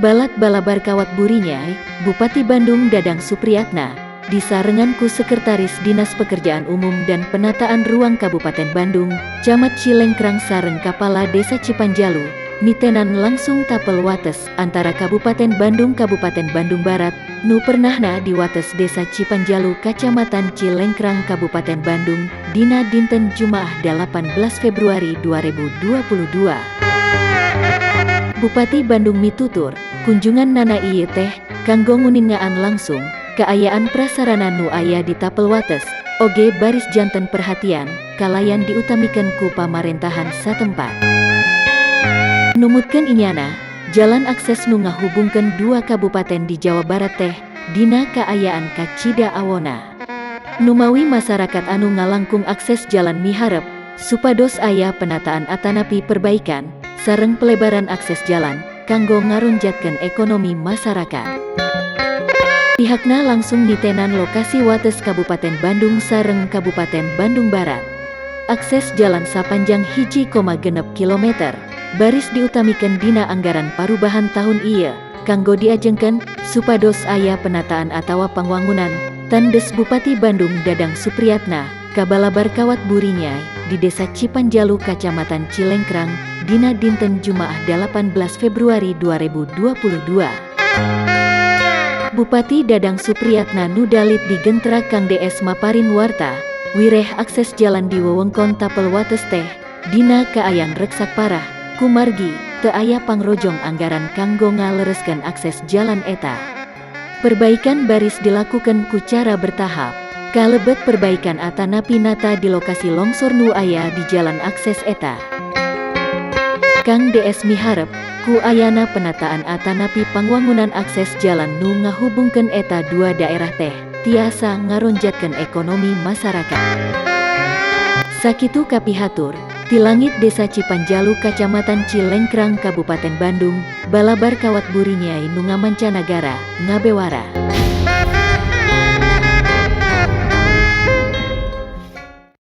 Balad balabar kawat burinyai, Bupati Bandung Dadang Supriyatna, disarengan ku Sekretaris Dinas Pekerjaan Umum dan Penataan Ruang Kabupaten Bandung, Camat Cilengkrang sareng Kapala Desa Cipanjalu, nitenan langsung tapel wates antara Kabupaten Bandung Kabupaten Bandung Barat, nu pernahna di wates Desa Cipanjalu Kacamatan Cilengkrang Kabupaten Bandung, dina dinten Jumaah 18 Februari 2022. Bupati Bandung mitutur, kunjungan nana ieu teh kanggo nguningaan langsung kaayaan prasarana nu aya di tapel wates, oge baris janten perhatian, kalayan diutamikeun ku pamarentahan satempat. Numutkeun inyana, jalan akses nu ngahubungkeun dua kabupaten di Jawa Barat teh dina kaayaan kacida awona. Numawi masyarakat anu ngalangkung akses jalan miharep, supados aya penataan atanapi perbaikan, sareng pelebaran akses jalan, kanggo ngaronjatkeun ekonomi masyarakat. Pihakna langsung nitenan lokasi wates Kabupaten Bandung sareng Kabupaten Bandung Barat. Akses jalan sapanjang 1,6 kilometer, baris diutamikeun dina anggaran parubahan tahun ieu, kanggo diajengkeun, supados aya penataan atawa pangwangunan, tandes Bupati Bandung Dadang Supriyatna, kabalabar kawat burinyai, di Desa Cipanjalu Kacamatan Cilengkrang, dina dinten Jumaah 18 Februari 2022. Bupati Dadang Supriyatna nu dalit digentra Kang DS maparin warta, wireh akses jalan di wewengkon tapel wates teh, dina kaayaan reksak parah, kumargi, teu aya pangrojong anggaran kanggo ngalereskeun akses jalan eta. Perbaikan baris dilakukan ku cara bertahap. Kalebet perbaikan atanapi nata di lokasi longsor nu aya di jalan akses eta. Kang DS miharep, ku ayana penataan atanapi pangwangunan akses jalan nu ngahubungkeun eta dua daerah teh, tiasa ngaronjatkeun ekonomi masyarakat. Sakitu kapihatur, ti langit Desa Cipanjalu Kacamatan Cilengkrang Kabupaten Bandung, balabar kawat burinyai nu ngamancanagara, ngabewara.